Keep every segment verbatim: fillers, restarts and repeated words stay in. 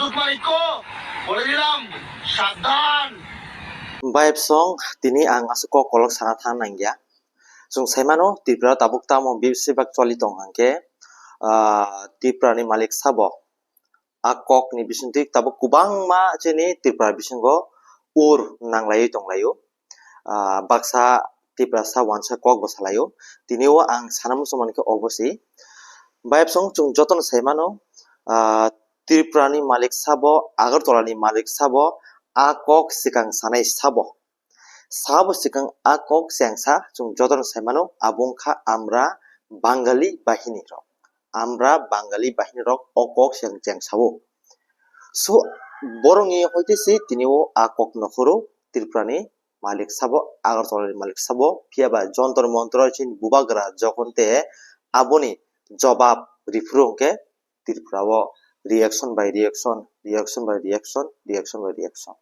Tupmaiko, bole dilam, sabdhan. Bai bwsong, tini ang aswk kok kolok sana thang nangya. Chwng sai mano, Tripura tabuk tamo bisi bak choli tong hwnkhe, ah, Tripura ni malik sabo. A kok ni bisingtwi tabuk kwbangma chini Tripura bisingo ur nanglaiwi tonglaio. Ah, baksa Tiprasa wansa kok bo salaio. Tini o ang sana muchung mankhe obo se. Bai bwsong chwng jotono sai mano, ah, Tripura ni malik sabo, Agartala ni malik sabo, a kok swkang sanai sabo. Sabo swkang a kok chengsa chwng jotono sai mano, abo wngkha amra Bangali bahini rok. Amra Bangali bahini rok o kok cheng, chengsao. So, borokni hoite se tini o a kok nokhoro Tripura ni malik sabo, Agartala ni malik sabo, phiya ba Jontor Montor chini bubagra jokhon te aboni jobab riphuru hwnkhe Tripura o reaction by reaction, reaction by reaction, reaction by reaction.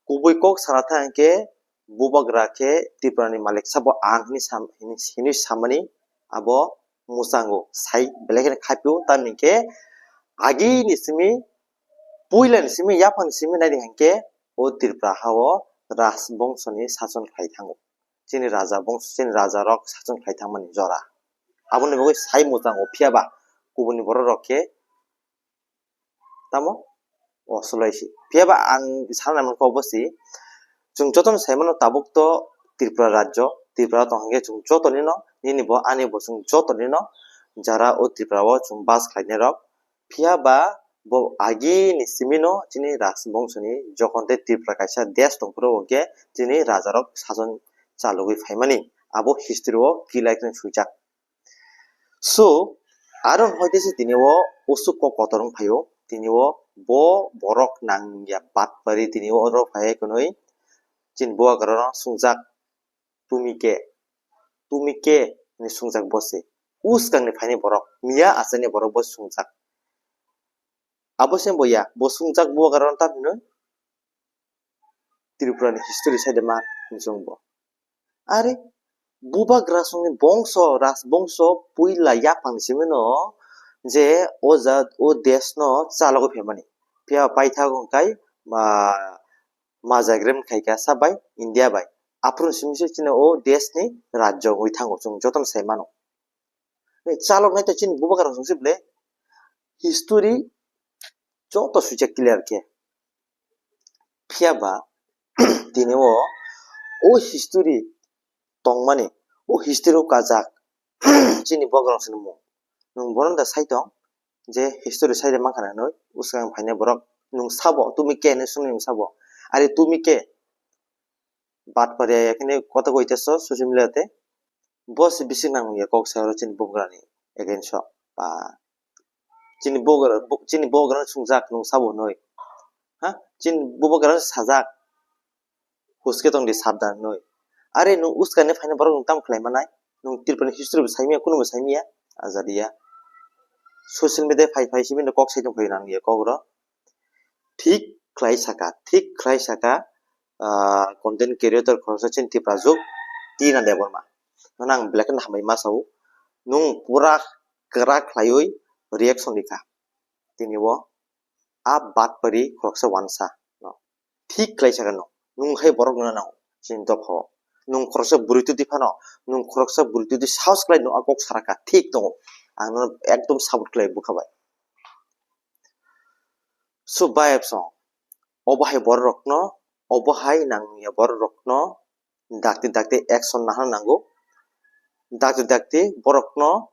Kubui kok sana thang hwnkhe bubagra khe Tripura ni malik sabo ang hinwi sam-, hinwi, hinwi samani abo muchungo sai belai kheno khaipio, tamni khe agi ni simi, puila ni simi, yaphang ni simi naidi hwnkhe o Tripura ha o rajbongso ni sason khlai thango. Chini raja bongso, chini raja rok sason khlai thangmani jora. Aboni bagwi sai muchungo, phiya ba kubuni borok rok khe tamo o sulai si. Phiya ba ang sana nang khe obo si, chwng jotono sai mano tabuk to Tripura rajyo, Tripura tong hwnkhe chwng jotonino, nini bo ani bo chwng jotonino jara o Tripura o chwng bas khlainai rok. Phiya ba bo agi ni simi no chini rajbongso ni jokhon tei Tripura kaisa desh tong phuru hwnkhe chini raja rok sason chalogwi phaimani abo history o kilai kheno swijak. So, aro hoite se tini o usuk kok kotor wng phaio, tini o bo borok nangya batpari tini o oro phai khwnwi chini bubagra no swngjak, "Tumi ke? Tumi ke?" hinwi swngjak bo se. Uskang ni phaini borok, miya achaini borok bo swngjak. Abo se bo ya, bo swngjak bubagra no tam hinwi Tripura ni history sai de ma hinwi chwng bo. Are, bubagra songni bongso, rajbongso puila yaphang ni simi no je o ja, o desh no chalogwi phaimani. Phiya paithak hwnkhe ma, majagrem khaikha sa bai India bai. Aphuru simi se chini o desh ni rajyo wngwi thango, chwng jotono sai mano. Chalok nai to chini bubagra song se ble history joto swijak clear khe. Phiya ba tini o, o history tongmani, o history o kajak chini bubagra sini mung. Nwng bono da sai tong je history sai de mankha na hinwi, uskang phainai borok nwng sabo, "Tumi ke?" hinwi swngwi nwng sabo. Are tumi ke? Batpari ya khini kota koi teso social media te. Bo se bisi nang ya kok sa oro chini bubagra ni against o. Ba chini bubagra, bu-, chini bubagra ni swngjak nwng sabo hinwi. Ha? Chini bubagra ni sajak. Huske tong di sabdan hinwi. Are nwng uskang ni phainai borok nwng tamo khlai manai? Nwng Tripura ni history bo sai miya, kunu bo sai miya? Ajadi ya. Social media phai phai simi no kok sai tong phai nang ya kok ro. Thik khlai saka, thik khlai saka, ah, content creator khoroksa chini Tiprajwk Tina Debbarma. Nono ang belai kheno hambai ma sao. Nwng pura kwrak khlaiwi reaction rikha. Tini o a batpari khoroksa wansa. No. Thik khlai saka no. Nwng hai borok no nango. Chini dopha o. Nwng khoroksa bwrwi twi phano. Nwng khoroksa bwrwi twi sahos khlai no a kok saraka. Thik tongo. Ang nono ekdom support khlai bwkha bai. So, bai bwsong, obo hai borok rokno, obo hai nangya borok rokno dakti dakti action nahana nango. Dakti dakti borokno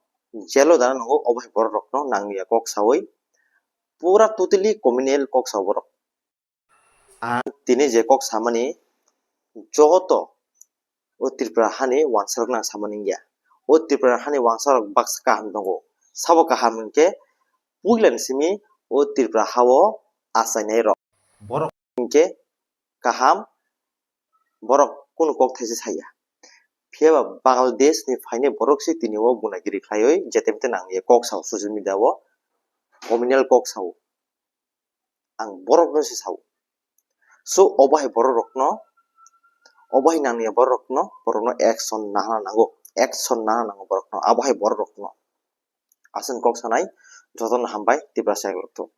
jail o dana nango, obo hai borok rokno nangya kok sawi. Pura totally criminal kok sao borok. Ang tini je kok samani joto o Tripura hani wansa rok nang samani ya. O Tripura hani wansa rok baksa kaham tongo. Sabo kaham hinkhe puila ni simi o Tripura hao achainai rok. Borok hinkhe kaham, borok kunu kok thaisa saya. Phiya ba Bangladesh ni phainai borok se tini o gunagiri khlaiwi jetem te nang ya kok sao social media o, communal kok sao. Ang borok no se sao. So, obo hai borok rokno, obo hai nangya borok rokno, borok no action nahana nango, action nahana nango borok no, abo hai borok rokno. Aswk kok sanai, jotono hambai, Tiprasa rok to.